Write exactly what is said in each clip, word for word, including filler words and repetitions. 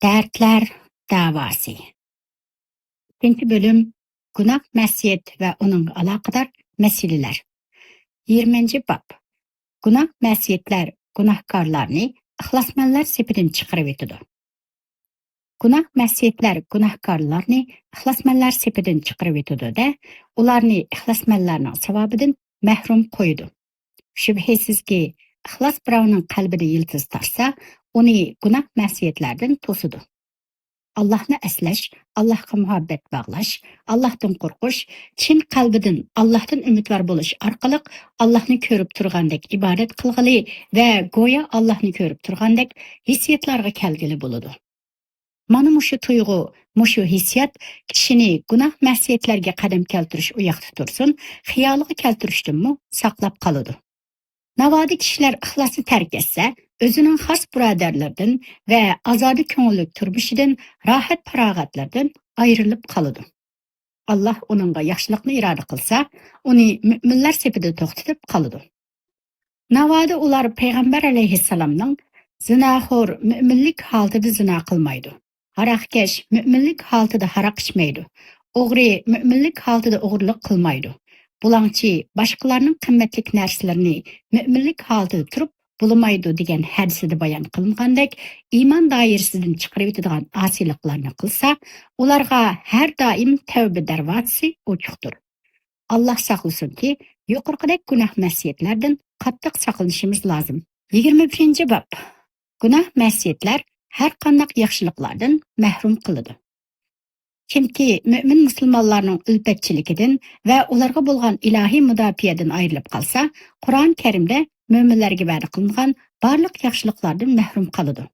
دەردلەر داۋاسى. ئىككىنچى بۆلۈم، گۇناھ مەسىيەت ۋە ئۇنىڭغا ئالاقىدار مەسىلىلەر. يىگىرمىنچى باب، گۇناھ مەسىيەتلەر گۇناھكارلارنى ئىخلاسمەنلەر سېپىدىن چىقىرىۋېتىدۇ. گۇناھ مەسىيەتلەر گۇناھكارلارنى ئىخلاسمەنلەر سېپىدىن چىقىرىۋېتىدۇ-دە، ئۇلارنى ئىخلاسمەنلەرنىڭ ساۋابىدىن مەھرۇم قويىدۇ. شۈبھىسىزكى، ئىخلاس بىراۋنىڭ قەلبىدە يىلتىز تارتسا، ئۇنى گۇناھ مەسىيەتلەردىن توسىدۇ. ئاللاھنى ئەسلەش، ئاللاھقا مۇھەببەت باغلاش، ئاللاھتىن قورقۇش، چىن قەلبىدىن ئاللاھتىن ئۈمىدۋار بولۇش ئارقىلىق ئاللاھنى كۆرۈپ تۇرغاندەك ئىبادەت قىلغىلى ۋە گويا ئاللاھنى كۆرۈپ تۇرغاندەك ھېسسىياتلارغا كەلگىلى بولىدۇ. مانا مۇشۇ تۇيغۇ، مۇشۇ ھېسسىيات كىشىنى گۇناھ مەسىيەتلەرگە قەدەم كەلتۈرۈش ئۇياقتا تۇرسۇن، خىيالىغا كەلتۈرۈشتىنمۇ ساقلاپ قالىدۇ. ناۋادا كىشىلەر ئىخلاسنى تەرك ئەتسە، ئۆزىنىڭ خاس بۇرادەرلىرىدىن ۋە ئازادە كۆڭۈللۈك تۇرمۇشىدىن، راھەت پاراغەتلىرىدىن ئايرىلىپ قالىدۇ. ئاللاھ ئۇنىڭغا ياخشىلىقنى ئىرادە قىلسا، ئۇنى مۆمىنلەر سېپىدە توختىتىپ قالىدۇ. ناۋادا ئۇلار پەيغەمبەر ئەلەيھىسسالامنىڭ، «زىناخور مۆمىنلىك ھالىتىدە زىنا قىلمايدۇ، ھاراقكەش مۆمىنلىك ھالىتىدە ھاراق ئىچمەيدۇ، ئوغرى مۆمىنلىك ھالىتىدە ئوغرىلىق قىلمايدۇ، بۇلاڭچى باشقىلارنىڭ قىممەتلىك نەرسىلىرىنى مۆمىنلىك ھالىتىدە تۇرۇپ بۇلىمايدۇ» دېگەن ھەدىسىدە بايان قىلىنغاندەك، ئىمان دائىرىسىدىن چىقىرىۋېتىدىغان ئاسىيلىقلارنى قىلسا، ئۇلارغا ھەر دائىم تەۋبە دەرۋازىسى ئوچۇقتۇر. ئاللاھ ساقلىسۇنكى، يۇقىرىقىدەك گۇناھ مەسىيەتلەردىن قاتتىق ساقلىنىشىمىز لازىم. يىگىرمە بىرىنچى باب. گۇناھ مەسىيەتلەر ھەر قانداق ياخشىلىقلاردىن مەھرۇم قىلىدۇ. كىمكى مۆمىن مۇسۇلمانلارنىڭ ئۈلپەتچىلىكىدىن ۋە ئۇلارغا بولغان ئىلاھىي مۇداپىئەدىن ئايرىلىپ قالسا، قۇرئان كەرىمدە مۆمىنلەرگە ۋەدە قىلىنغان بارلىق ياخشىلىقلاردىن مەھرۇم قالىدۇ.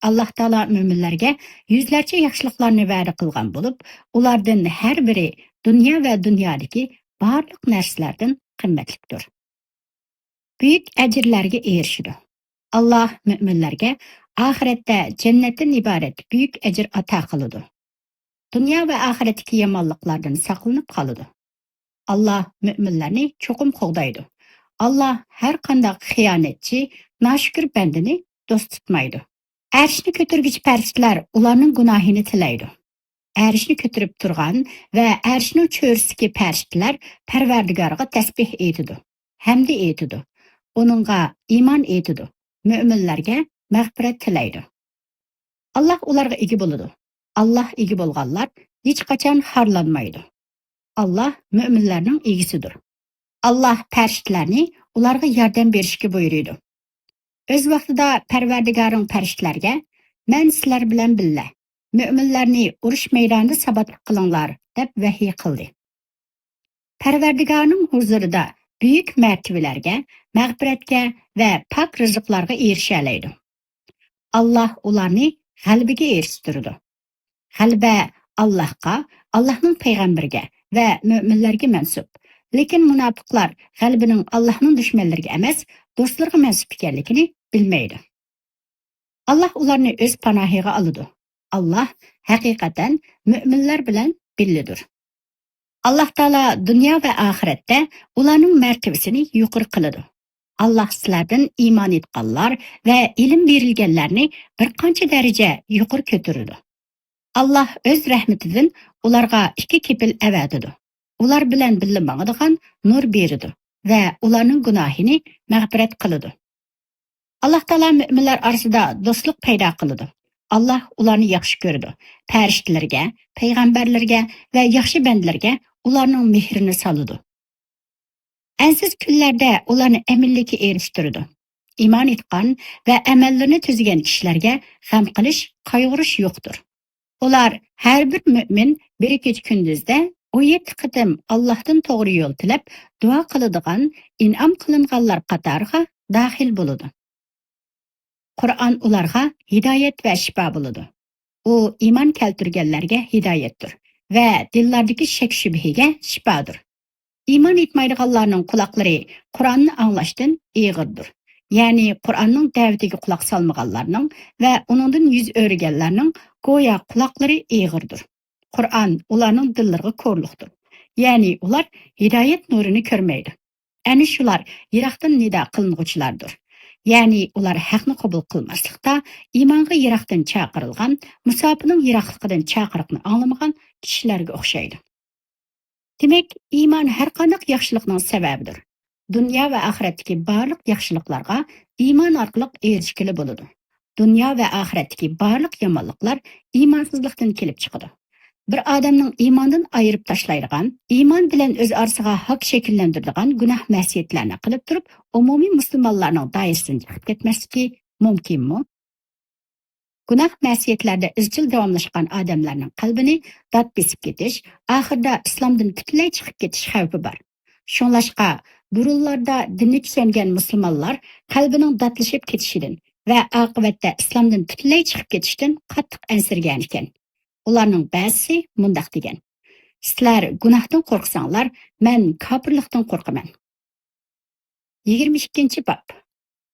ئاللاھ تائالا مۆمىنلەرگە يۈزلەرچە ياخشىلىقلارنى ۋەدە قىلغان بولۇپ، ئۇلاردىن ھەر بىرى دۇنيا ۋە دۇنيادىكى بارلىق نەرسىلەردىن قىممەتلىكتۇر. بۈيۈك ئەجىرلەرگە ئېرىشىدۇ. ئاللاھ مۆمىنلەرگە ئاخىرەتتە جەننەتتىن ئىبارەت بۈيۈك ئەجىر ئاتا قىلىدۇ. دۇنيا ۋە ئاخىرەتتىكى يامانلىقلاردىن ساقلىنىپ قالىدۇ. ئاللاھ مۆمىنلەرنى چوقۇم قوغدايدۇ. ئاللاھ ھەر قانداق خىيانەتچى، ناشۈكۈر بەندىنى دوست تۇتمايدۇ. ئەرشنى كۆتۈرگۈچى پەرىشتىلەر ئۇلارنىڭ گۇناھىنى تىلەيدۇ. ئەرشنى كۆتۈرۈپ تۇرغان ۋە ئەرشنىڭ چۆرىسىدىكى پەرىشتىلەر پەرۋەردىگارغا تەسبىھ ئېيتىدۇ، ھەمدە ئېيتىدۇ، ئۇنىڭغا ئىمان ئېيتىدۇ، مۆمىنلەرگە مەغپىرەت تىلەيدۇ. ئاللاھ ئۇلارغا ئىگە بولىدۇ. ئاللاھ ئىگە بولغانلار ھېچقاچان خارلانمايدۇ. ئاللاھ مۆمىنلەرنىڭ ئىگىسىدۇر. ئاللاھ پەرىشتىلەرنى ئۇلارغا ياردەم بېرىشكە بۇيرۇيدۇ. ئۆز ۋاقتىدا پەرۋەردىگارىڭ پەرىشتىلەرگە، «مەن سىلەر بىلەن بىللە، مۆمىنلەرنى ئۇرۇش مەيدانىدا ساباتلىق قىلىڭلار» دەپ ۋەھىي قىلدى. پەرۋەردىگارنىڭ ھۇزۇرىدا بۈيۈك مەرتىۋىلەرگە، مەغپىرەتكە ۋە پاك رىزىقلارغا ئېرىشەلەيدۇ. ئاللاھ ئۇلارنى غەلىبىگە ئېرىشتۈرىدۇ. غەلىبە ئاللاھقا، ئاللاھنىڭ پەيغەمبىرىگە ۋە مۆمىنلەرگە مەنسۇپ. لېكىن مۇناپىقلار غەلىبىنىڭ ئاللاھنىڭ دۈشمەنلىرىگە ئەمەس، دوستلىرىغا مەنسۇپ ئىكەنلىكىنى بىلمەيدۇ. ئاللاھ ئۇلارنى ئۆز پاناھىغا ئالىدۇ. ئاللاھ ھەقىقەتەن مۆمىنلەر بىلەن بىللىدۇر. ئاللاھ تائالا دۇنيا ۋە ئاخىرەتتە ئۇلارنىڭ مەرتىۋىسىنى يۇقىرى قىلىدۇ. ئاللاھ سىلەردىن ئىمان ئېيتقانلار ۋە ئىلىم بېرىلگەنلەرنى بىر قانچە دەرىجە يۇقىرى كۆتۈرىدۇ. ئاللاھ ئۆز رەھمىتىدىن ئۇلارغا ئىككى كېپىل ئەۋەتىدۇ. ئۇلار بىلەن بىللە ماڭىدىغان نۇر بېرىدۇ ۋە ئۇلارنىڭ گۇناھىنى مەغپىرەت قىلىدۇ. ئاللاھ تائالا مۆمىنلەر ئارىسىدا دوستلۇق پەيدا قىلىدۇ. ئاللاھ ئۇلارنى ياخشى كۆرىدۇ. پەرىشتىلەرگە، پەيغەمبەرلەرگە ۋە ياخشى بەندىلەرگە ئۇلارنىڭ مېھرىنى سالىدۇ. ئەنسىز كۈنلەردە ئۇلارنى ئەمىنلىككە ئېرىشتۈرىدۇ. ئىمان ئېيتقان ۋە ئەمەللىرىنى تۈزىگەن كىشىلەرگە غەم قىلىش، قايغۇرۇش يوقتۇر. ئۇلار ھەر بىر مۆمىن بىر كېچە كۈندۈزدە ئون يەتتە قېتىم ئاللاھتىن توغرا يول تىلەپ دۇئا قىلىدىغان ئىنئام قىلىنغانلار قاتارىغا داخىل بولىدۇ. قۇرئان ئۇلارغا ھىدايەت ۋە شىپا بولىدۇ. ئۇ ئىمان كەلتۈرگەنلەرگە ھىدايەتتۇر ۋە دىللاردىكى شەك-شۈبھىگە شىپادۇر. ئىمان ئېيتمايدىغانلارنىڭ قۇلاقلىرى قۇرئاننى ئاڭلاشتىن ئېغىردۇر. يەنى قۇرئاننىڭ دەۋىتىگە قۇلاق سالمىغانلارنىڭ ۋە ئۇنىڭدىن يۈز ئۆرۈگەنلەرنىڭ گويا قۇلاقلىرى ئېغىردۇر. قۇرئان ئۇلارنىڭ دىللىرىغا كورلۇقتۇر. يەنى ئۇلار ھىدايەت نۇرىنى كۆرمەيدۇ. ئەنە شۇلار يىراقتىن نىدا قىلىنغۇچىلاردۇر. يەنى ئۇلار ھەقنى قوبۇل قىلماسلىقتا، ئىمانغا يىراقتىن چاقىرىلغان، مۇساپىنىڭ يىراقلىقىدىن چاقىرىقنى ئاڭلىمىغان كىشىلەرگە ئوخشايدۇ. دېمەك، ئىمان ھەرقانداق ياخشىلىقنىڭ سەۋەبىدۇر. دۇنيا ۋە ئاخىرەتتىكى بارلىق ياخشىلىقلارغا ئىمان ئارقىلىق ئېرىشكىلى بولىدۇ. دۇنيا ۋە ئاخىرەتتىكى بارلىق يامانلىقلار ئىمانسىزلىقتىن كېلىپ چىقىدۇ. بىر ئادەمنىڭ ئىماندىن ئايرىپ تاشلايدىغان، ئىمان بىلەن ئۆز ئارىسىغا ھاك شەكىللەندۈرىدىغان گۇناھ مەسىيەتلەرنى قىلىپ تۇرۇپ، ئومۇمىي مۇسۇلمانلارنىڭ دائىرىسىدىن چىقىپ كەتمەسلىكى مۇمكىنمۇ؟ گۇناھ مەسىيەتلەردە ئىزچىل داۋاملاشقان ئادەملەرنىڭ قەلبىنى دات بېسىپ كېتىش، ئاخىردا ئىسلامدىن پۈتۈنلەي چىقىپ كېتىش خەۋپى بار. شۇڭلاشقا، بۇرۇنلاردا دىنى چۈشەنگەن مۇسۇلمانلار قەلبىنىڭ داتلىشىپ كېتىشىدىن ۋە ئاقىۋەتتە ئىسلامدىن پۈتۈنلەي چىقىپ كېتىشتىن قاتتىق ئەنسىرىگەنىكەن. ئۇلارنىڭ بەزىسى مۇنداق دېگەن: «سىلەر گۇناھتىن قورقساڭلار، مەن كاپىرلىقتىن قورقىمەن.» يىگىرمە ئىككىنچى باب.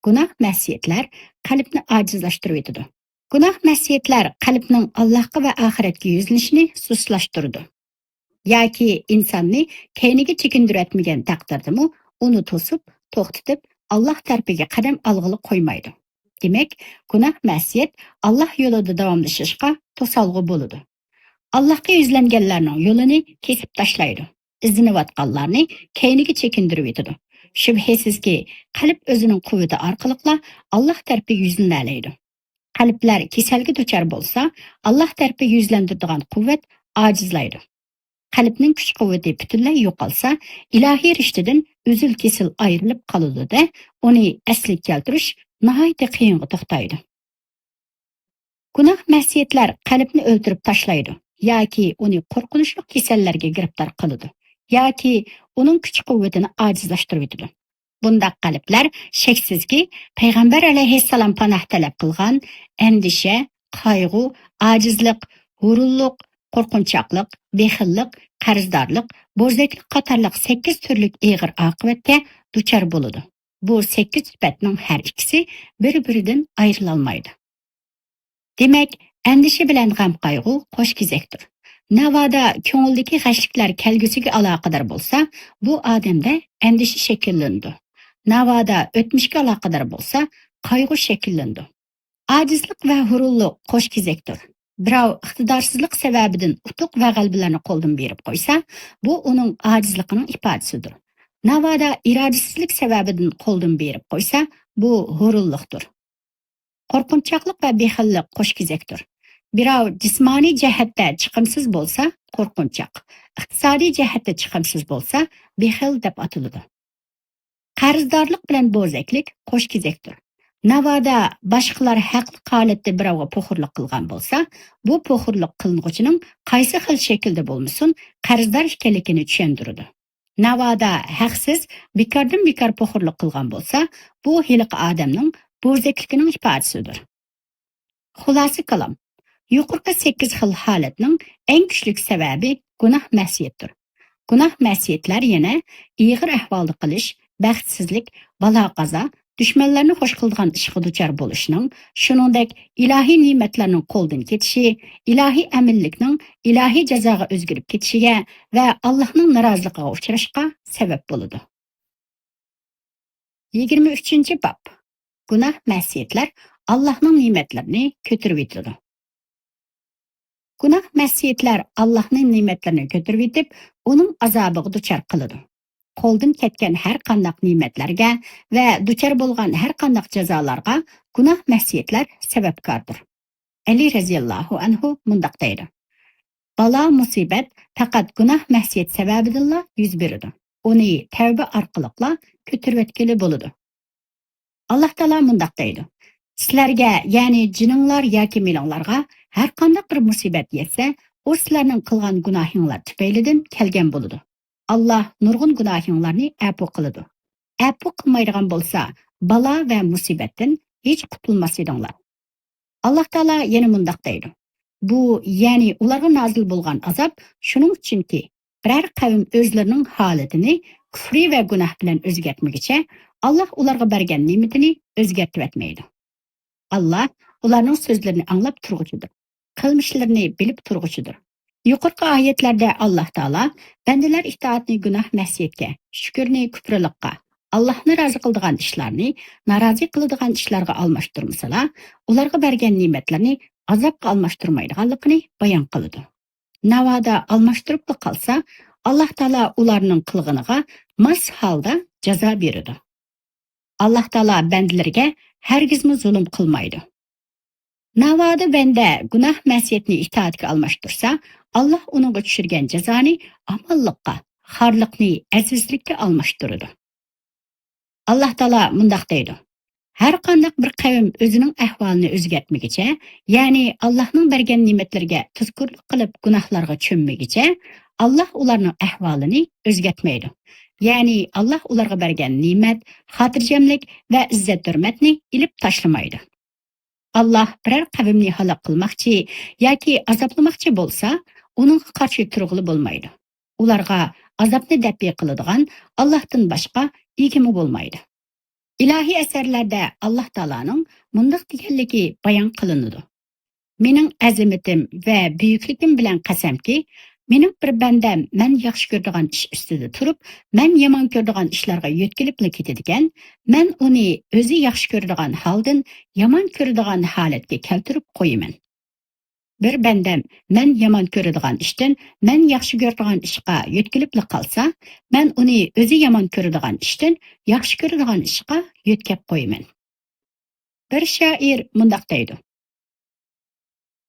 گۇناھ مەسىيەتلەر قەلبنى ئاجىزلاشتۇرۇۋېتىدۇ. گۇناھ مەسىيەتلەر قەلبنىڭ ئاللاھقا ۋە ئاخىرەتكە يۈزلىنىشىنى سۇسلاشتۇرىدۇ. ياكى ئىنساننى كەينىگە چېكىندۈرۈۋەتمىگەن تەقدىردىمۇ ئۇنى توسۇپ، توختىتىپ، ئاللاھ تەرىپىگە قەدەم ئالغىلى قويمايدۇ. دېمەك، گۇناھ مەسىيەت ئاللاھ يولىدا داۋاملىشىشقا توسالغۇ بولىدۇ. ئاللاھقا يۈزلەنگەنلەرنىڭ يولىنى كېسىپ تاشلايدۇ. ئىزدىنىۋاتقانلارنى كەينىگە چېكىندۈرۈۋېتىدۇ. شۈبھىسىزكى، قەلب ئۆزىنىڭ قۇۋۋىتى ئارقىلىقلا ئاللاھ تەرىپىگە يۈزلىنەلەيدۇ. قەلبلەر كېسەلگە دۇچار بولسا، ئاللاھ تەرىپىگە يۈزلەندۈرىدىغان قۇۋۋەت ئاجىزلايدۇ. قەلبنىڭ كۈچ-قۇۋۋىتى پۈتۈنلەي يوقالسا، ئىلاھىي رىشتىدىن ئۈزۈل-كېسىل ئايرىلىپ قالىدۇ-دە، ئۇنى ئەسلىگە كەلتۈرۈش ناھايىتى قىيىنغا توختايدۇ. گۇناھ مەسىيەتلەر قەلبنى ئۆلتۈرۈپ تاشلايدۇ ياكى ئۇنى قورقۇنچلۇق كېسەللەرگە گىرىپتار قىلىدۇ ياكى ئۇنىڭ كۈچ-قۇۋۋىتىنى ئاجىزلاشتۇرۇۋېتىدۇ. بۇنداق قەلبلەر، شەكسىزكى، پەيغەمبەر ئەلەيھىسسالام پاناھ تەلەپ قىلغان ئەندىشە، قايغۇ، ئاجىزلىق، ھۇرۇنلۇق، قورقۇنچاقلىق، بېخىللىق، قەرزدارلىق، بوزەكلىك قاتارلىق سەككىز تۈرلۈك ئېغىر ئاقىۋەتكە دۇچار بولىدۇ. بۇ سەككىز سۈپەتنىڭ ھەر ئىككىسى بىر-بىرىدىن ئايرىلالمايدۇ. دېمەك، ئەندىشە بىلەن غەم-قايغۇ قوش كېزەكتۇر. ناۋادا كۆڭۈلدىكى غەشلىكلەر كەلگۈسىگە ئالاقىدار بولسا، بۇ ئادەمدە ئەندىشە شەكىللىنىدۇ. ناۋادا ئۆتمۈشكە ئالاقىدار بولسا، قايغۇ شەكىللىنىدۇ. ئاجىزلىق ۋە ھۇرۇنلۇق قوش كېزەكتۇر. بىراۋ ئىقتىدارسىزلىق سەۋەبىدىن ئۇتۇق ۋە غەلىبىلەرنى قولدىن بېرىپ قويسا، بۇ ئۇنىڭ ئاجىزلىقىنىڭ ئىپادىسىدۇر. ناۋادا ئىرادىسىزلىك سەۋەبىدىن قولدىن بېرىپ قويسا، بۇ ھۇرۇنلۇقتۇر. قورقۇنچاقلىق ۋە بېخىللىق قوش كېزەكتۇر. بىراۋ جىسمانىي جەھەتتە چىقىمسىز بولسا، قورقۇنچاق، ئىقتىسادىي جەھەتتە چىقىمسىز بولسا، بېخىل دەپ ئاتىلىدۇ. قەرزدارلىق بىلەن بوزەكلىك قوش كېزەكتۇر. ناۋادا باشقىلار ھەقلىق ھالەتتە بىراۋغا پوخۇرلۇق قىلغان بولسا، بۇ پوخۇرلۇق قىلىنغۇچىنىڭ قايسى خىل شەكىلدە بولمىسۇن، قەرزدار ئىكەنلىكىنى چۈشەندۈرىدۇ. ناۋادا ھەقسىز، بىكاردىن بىكار پوخۇرلۇق قىلغان بولسا، بۇ ھېلىقى ئادەمنىڭ بوزەكلىكىنىڭ ئىپادىسىدۇر. خۇلاسە كالام، يۇقىرىقى سەككىز خىل ھالەتنىڭ ئەڭ كۈچلۈك سەۋەبى گۇناھ مەسىيەتتۇر. گۇناھ مەسىيەتلەر يەنە ئېغىر ئەھۋالدا قېلىش، بەختسىزلىك، بالا-قازا، دۈشمەنلەرنى خوش قىلىدىغان ئىشقا دۇچار بولۇشنىڭ، شۇنىڭدەك ئىلاھىي نېمەتلەرنىڭ قولدىن كېتىشى، ئىلاھىي ئەمىنلىكنىڭ ئىلاھىي جازاغا ئۆزگىرىپ كېتىشىگە ۋە ئاللاھنىڭ نارازىلىقىغا ئۇچراشقا سەۋەب بولىدۇ. يىگىرمە ئۈچىنچى باب. گۇناھ مەسىيەتلەر ئاللاھنىڭ نېمەتلىرىنى كۆتۈرۈۋېتىدۇ. گۇناھ مەسىيەتلەر ئاللاھنىڭ نېمەتلىرىنى كۆتۈرۈۋېتىپ، ئۇنىڭ ئازابىغا دۇچار قىلىدۇ. قولدىن كەتكەن ھەر قانداق نېمەتلەرگە ۋە دۇچار بولغان ھەر قانداق جازالارغا گۇناھ مەسىيەتلەر سەۋەبكاردۇر. ئەلى رەزىياللاھۇ ئەنھۇ مۇنداق دەيدۇ: بالا مۇسىبەت پەقەت گۇناھ مەسىيەت سەۋەبىدىنلا يۈز بېرىدۇ. ئۇنى تەۋبە ئارقىلىقلا كۆتۈرۈۋەتكىلى بولىدۇ. ئاللاھ تائالا مۇنداق دەيدۇ: سىلەرگە، يەنى جېنىڭلار ياكى مېلىڭلارغا ھەر قانداق بىر مۇسىبەت يەتسە، ئۇ سىلەرنىڭ قىلغان گۇناھىڭلار تۈپەيلىدىن كەلگەن بولىدۇ. ئاللاھ نۇرغۇن گۇناھىڭلارنى ئەپۇ قىلىدۇ. ئەپۇ قىلمايدىغان بولسا، بالا ۋە مۇسىبەتتىن ھېچ قۇتۇلماس ئىدىڭلار. ئاللاھ تائالا يەنە مۇنداق دەيدۇ: بۇ، يەنى ئۇلارغا نازىل بولغان ئازاب شۇنىڭ ئۈچۈنكى، بىرەر قەۋم ئۆزلىرىنىڭ ھالىتىنى كۇفرى ۋە گۇناھ بىلەن ئۆزگەرتمىگۈچە، ئاللاھ ئۇلارغا بەرگەن نېمىتىنى ئۆزگەرتىۋەتمەيدۇ. ئاللاھ ئۇلارنىڭ سۆزلىرىنى ئاڭلاپ تۇرغۇچىدۇر، قىلمىشلىرىنى بىلىپ تۇرغۇچىدۇر. يۇقىرىقى ئايەتلەردە ئاللاھ تائالا بەندىلەر ئىتائەتنى گۇناھ مەسىيەتكە، شۈكۈرنى كۇپرىلىققا، ئاللاھنى رازى قىلىدىغان ئىشلارنى نارازى قىلىدىغان ئىشلارغا ئالماشتۇرمىسىلا، ئۇلارغا بەرگەن نېمەتلىرىنى ئازابقا ئالماشتۇرمايدىغانلىقىنى بايان قىلىدۇ. ناۋادا ئالماشتۇرۇپلا قالسا، ئاللاھ تائالا ئۇلارنىڭ قىلغىنىغا ماس ھالدا جازا بېرىدۇ. ئاللاھ تائالا بەندىلىرىگە ھەرگىزمۇ زۇلۇم قىلمايدۇ. ناۋادا بەندە گۇناھ مەسىيەتنى ئىتائەتكە ئالماشتۇرسا، ئاللاھ ئۇنىڭغا چۈشۈرگەن جازانى ئامانلىققا، خارلىقنى ئەزىزلىككە ئالماشتۇرىدۇ. ئاللاھ تائالا مۇنداق دەيدۇ: ھەر قانداق بىر قەۋم ئۆزىنىڭ ئەھۋالىنى ئۆزگەرتمىگۈچە، يەنى ئاللاھنىڭ بەرگەن نېمەتلىرىگە تۇزكورلۇق قىلىپ گۇناھلارغا چۆممىگۈچە، ئاللاھ ئۇلارنىڭ ئەھۋالىنى ئۆزگەرتمەيدۇ. يەنى ئاللاھ ئۇلارغا بەرگەن نېمەت، خاتىرجەملىك ۋە ئىززەت-ھۆرمەتنى ئېلىپ تاشلىمايدۇ. ئاللاھ بىرەر قەۋمنى ھالاك قىلماقچى ياكى ئازابلىماقچى بولسا، ئۇنىڭغا قارشى تۇرغىلى بولمايدۇ. ئۇلارغا ئازابنى دەپئى قىلىدىغان ئاللاھتىن باشقا ئىگىمۇ بولمايدۇ. ئىلاھىي ئەسەرلەردە ئاللاھ تائالانىڭ مۇنداق دېگەنلىكى بايان قىلىنىدۇ: مېنىڭ ئەزىمىتىم ۋە بۈيۈكلۈكۈم بىلەن قەسەمكى، مېنىڭ بىر بەندەم مەن ياخشى كۆرىدىغان ئىش ئۈستىدە تۇرۇپ، مەن يامان كۆرىدىغان ئىشلارغا يۆتكىلىپلا كېتىدىكەن، مەن ئۇنى ئۆزى ياخشى كۆرىدىغان ھالدىن يامان كۆرىدىغان ھالەتكە كەلتۈرۈپ قويىمەن. بىر بەندەم مەن يامان كۆرىدىغان ئىشتىن مەن ياخشى كۆرىدىغان ئىشقا يۆتكىلىپلا قالسا، مەن ئۇنى ئۆزى يامان كۆرىدىغان ئىشتىن ياخشى كۆرىدىغان ئىشقا يۆتكەپ قويىمەن. بىر شائىر مۇنداق دەيدۇ: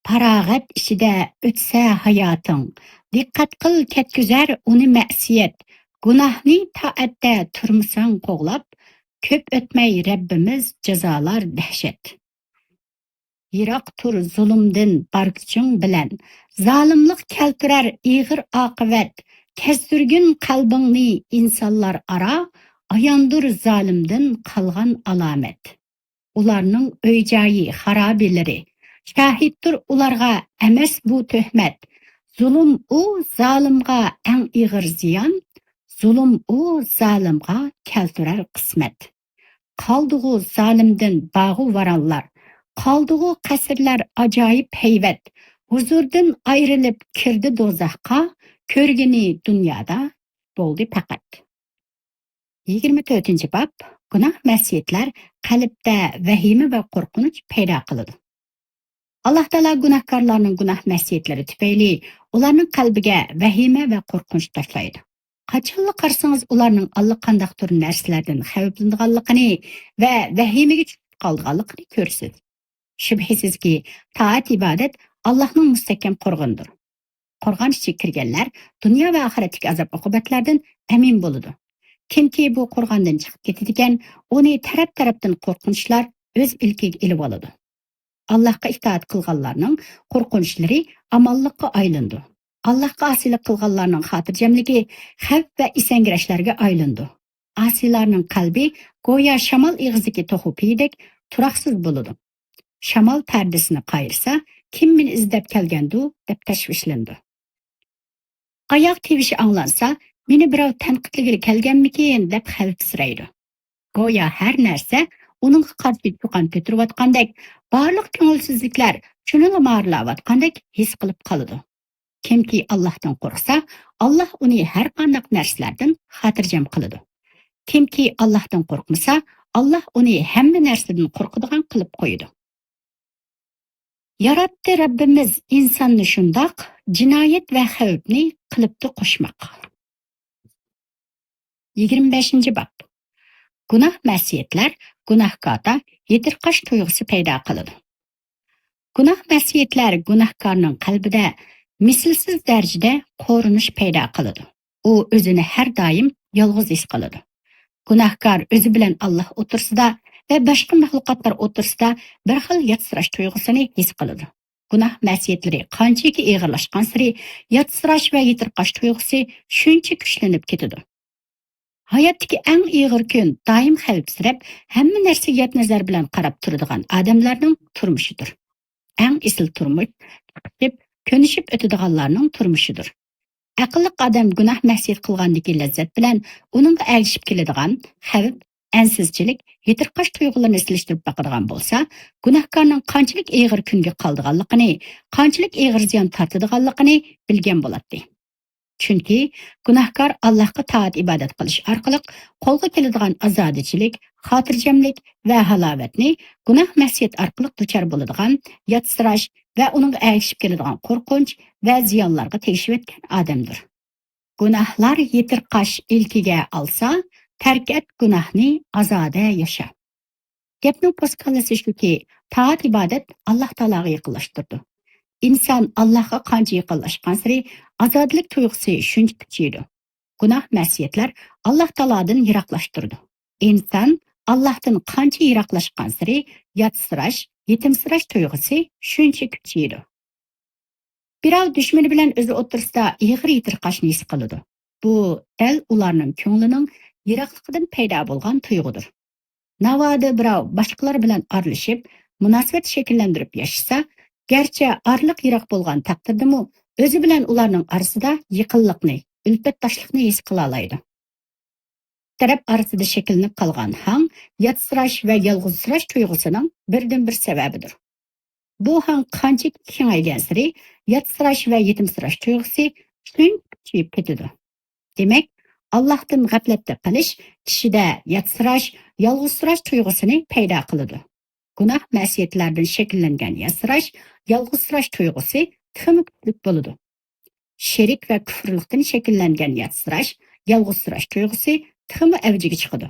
پاراغەت ئىچىدە ئۆتسە ھاياتىڭ، دىققەت قىل، كەتكۈزەر ئۇنى مەسىيەت. گۇناھنى تائەتتە تۇرمىساڭ قوغلاپ، كۆپ ئۆتمەي رەببىمىز جازالار دەھشەت. يىراق تۇر زۇلۇمدىن بار كۈچۈڭ بىلەن، زالىملىق كەلتۈرەر ئېغىر ئاقىۋەت. كەزدۈرگىن قەلبىڭنى ئىنسانلار ئارا، ئاياندۇر زالىمدىن قالغان ئالامەت. ئۇلارنىڭ ئۆي-جايى، خارابىلىرى شاھىتتۇر ئۇلارغا ئەمەس بۇ تۆھمەت. زۇلۇم ئۇ زالىمغا ئەڭ ئېغىر زىيان، زۇلۇم ئۇ زالىمغا كەلتۈرەر قىسمەت. قالدىغۇ زالىمدىن باغۇ ۋارانلار، قالدىغۇ قەسىرلەر ئاجايىپ ھەيۋەت. ھۇزۇردىن ئايرىلىپ كىردى دوزاخقا، كۆرگىنى دۇنيادا بولدى پەقەت. يىگىرمە تۆتىنچى باب، گۇناھ مەسىيەتلەر قەلبتە ۋەھىمە ۋە قورقۇنچ پەيدا قىلىدۇ. ئاللاھ تائالا گۇناھكارلارنىڭ گۇناھ مەسىيەتلىرى تۈپەيلى ئۇلارنىڭ قەلبىگە ۋەھىمە ۋە قورقۇنچ تاشلايدۇ. قاچانلا قارىسىڭىز، ئۇلارنىڭ ئاللىقانداقتۇر نەرسىلەردىن خەۋپلىنىدىغانلىقىنى ۋە ۋەھىمىگە چۈشۈپ قالىدىغانلىقىنى كۆرىسىز. شۈبھىسىزكى، تائەت-ئىبادەت ئاللاھنىڭ مۇستەھكەم قورغىنىدۇر. قورغان ئىچىگە كىرگەنلەر دۇنيا ۋە ئاخىرەتتىكى ئازاب-ئوقۇبەتلەردىن ئەمىن بولىدۇ. كىمكى بۇ قورغاندىن چىقىپ كېتىدىكەن، ئۇنى تەرەپ-تەرەپتىن قورقۇنچلار ئۆز ئىلكىگە ئېلىۋالىدۇ. ئاللاھقا ئىتائەت قىلغانلارنىڭ قورقۇنچلىرى ئامانلىققا ئايلىنىدۇ. ئاللاھقا ئاسىيلىق قىلغانلارنىڭ خاتىرجەملىكى خەۋپ ۋە ئېسەڭگىرەشلەرگە ئايلىنىدۇ. ئاسىيلارنىڭ قەلبى گويا شامال ئېغىزىدىكى توخۇ پېيىدەك تۇراقسىز بولىدۇ. شامال پەردىسىنى قايرىسا، كىم مېنى ئىزدەپ كەلگەندۇ، دەپ تەشۋىشلىنىدۇ. ئاياغ تىۋىشى ئاڭلانسا، مېنى بىراۋ تەنقىدلىگىلى كەلگەنمىكىن، دەپ خەۋپسىرەيدۇ. گويا ھەر نەرسە ئۇنىڭغا قارشى چۇقان كۆتۈرۈۋاتقاندەك، بارلىق كۆڭۈلسىزلىكلەر شۇنىلا مارىلاۋاتقاندەك ھېس قىلىپ قالىدۇ. كىمكى ئاللاھتىن قورقسا، ئاللاھ ئۇنى ھەر قانداق نەرسىلەردىن خاتىرجەم قىلىدۇ. كىمكى ئاللاھتىن قورقمىسا، ئاللاھ ئۇنى ھەممە نەرسىدىن قورقىدىغان قىلىپ قويىدۇ. ياراتتى رەببىمىز ئىنساننى شۇنداق، جىنايەت ۋە خەۋپنى قىلىپتۇ قوشماق. يىگىرمە بەشىنچى باب. گۇناھ مەسىيەتلەر گۇناھكاردا يېتىرقاش تۇيغۇسى پەيدا قىلىدۇ. گۇناھ مەسىيەتلەر گۇناھكارنىڭ قەلبىدە مىسلىسىز دەرىجىدە قورۇنۇش پەيدا قىلىدۇ. ئۇ ئۆزىنى ھەر دائىم يالغۇز ھېس قىلىدۇ. گۇناھكار ئۆزى بىلەن ئاللاھ ئوتتۇرىسىدا ۋە باشقا مەخلۇقاتلار ئوتتۇرىسىدا بىر خىل ياتسىراش تۇيغۇسىنى ھېس قىلىدۇ. گۇناھ مەسىيەتلىرى قانچىكى ئېغىرلاشقانسېرى، ياتسىراش ۋە يېتىرقاش تۇيغۇسى شۇنچە كۈچلىنىپ كېتىدۇ. ھاياتتىكى ئەڭ ئېغىر كۈن دائىم خەۋپسىرەپ، ھەممە نەرسىگە يات نەزەر بىلەن قاراپ تۇرىدىغان ئادەملەرنىڭ تۇرمۇشىدۇر. ئەڭ ئېسىل تۇرمۇش چىقىشىپ، كۆنۈشۈپ ئۆتىدىغانلارنىڭ تۇرمۇشىدۇر. ئەقىللىق ئادەم گۇناھ مەسىيەت قىلغاندىكى لەززەت بىلەن ئۇنىڭغا ئەگىشىپ كېلىدىغان خەۋپ، ئەنسىزچىلىك، يېتىرقاش تۇيغۇلىرىنى سېلىشتۇرۇپ باقىدىغان بولسا، گۇناھكارنىڭ قانچىلىك ئېغىر كۈنگە قالىدىغانلىقىنى، قانچىلىك ئېغىر زىيان تارتىدىغانلىقىنى بىلگەن بولاتتى. چۈنكى گۇناھكار ئاللاھقا تائەت-ئىبادەت قىلىش ئارقىلىق قولغا كېلىدىغان ئازادىچىلىك، خاتىرجەملىك ۋە ھالاۋەتنى گۇناھ-مەسىيەت ئارقىلىق دۇچار بولىدىغان ياتسىراش ۋە ئۇنىڭغا ئەگىشىپ كېلىدىغان قورقۇنچ ۋە زىيانلارغا تېگىشىۋەتكەن ئادەمدۇر. گۇناھلار يېتىرقاش ئىلكىگە ئالسا، تەرك ئەت گۇناھنى، ئازادە ياشا. گەپنىڭ پوست كاللىسى شۇكى، تائەت-ئىبادەت ئاللاھ تائالاغا يېقىنلاشتۇرىدۇ. ئىنسان ئاللاھقا قانچە يېقىنلاشقانسېرى، ئازادىلىك تۇيغۇسى شۇنچە كۈچىيىدۇ. گۇناھ-مەسىيەتلەر ئاللاھ تائالادىن يىراقلاشتۇرىدۇ. ئىنسان ئاللاھتىن قانچە يىراقلاشقانسېرى، ياتسىراش، يېتىمسىراش تۇيغۇسى شۇنچە كۈچىيىدۇ. بىراۋ دۈشمىنى بىلەن ئۆزى ئوتتۇرىسىدا ئېغىر يېتىرقاشنى ھېس قىلىدۇ. بۇ دەل ئۇلارنىڭ كۆڭلىنىڭ يىراقلىقىدىن پەيدا بولغان تۇيغۇدۇر. ناۋادا بىراۋ باشقىلار بىلەن ئارىلىشىپ، مۇناسىۋەت شەكىللەندۈرۈپ ياشىسا، گەرچە ئارىلىق يىراق بولغان تەقدىردىمۇ، ئۆزى بىلەن ئۇلارنىڭ ئارىسىدا يېقىنلىقنى، ئۈلپەتداشلىقنى ھېس قىلالايدۇ. تەرەپ ئارىسىدا شەكىللىنىپ قالغان ھاڭ ياتسىراش ۋە يالغۇزسىراش تۇيغۇسىنىڭ بىردىنبىر سەۋەبىدۇر. بۇ ھاڭ قانچىكى كېڭەيگەنسېرى، ياتسىراش ۋە يېتىمسىراش تۇيغۇسى شۇنچە كۈچىيىپ كېتىدۇ. دېمەك، ئاللاھتىن غەپلەتتە قېلىش كىشىدە ياتسىراش، يالغۇزسىراش تۇيغۇسىنى پەيدا قىلىدۇ. گۇناھ-مەسىيەتلەردىن شەكىللەنگەن ياتسىراش، يالغۇزسىراش تۇيغۇسى تېخىمۇ كۈچلۈك بولىدۇ. شېرىك ۋە كۇفرلۇقتىن شەكىللەنگەن ياتسىراش، يالغۇزسىراش تۇيغۇسى تېخىمۇ ئەۋجىگە چىقىدۇ.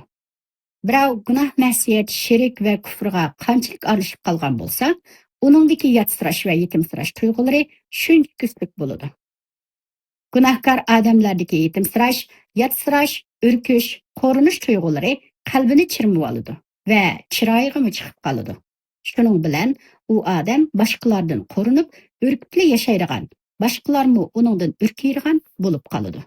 بىراۋ گۇناھ-مەسىيەت، شېرىك ۋە كۇفرغا قانچىلىك ئارىلىشىپ قالغان بولسا، ئۇنىڭدىكى ياتسىراش ۋە يېتىمسىراش تۇيغۇلىرى شۇنچە كۈچلۈك بولىدۇ. گۇناھكار ئادەملەردىكى يېتىمسىراش، ياتسىراش، ئۈركۈش، قورۇنۇش تۇيغۇلىرى قەلبىنى چىرمىۋالىدۇ ۋە چىرايىغىمۇ چىقىپ قالىدۇ. شۇنىڭ بىلەن ئۇ ئادەم باشقىلاردىن قورۇنۇپ، ئۈركۈپلا ياشايدىغان، باشقىلارمۇ ئۇنىڭدىن ئۈركۈيدىغان بولۇپ قالىدۇ.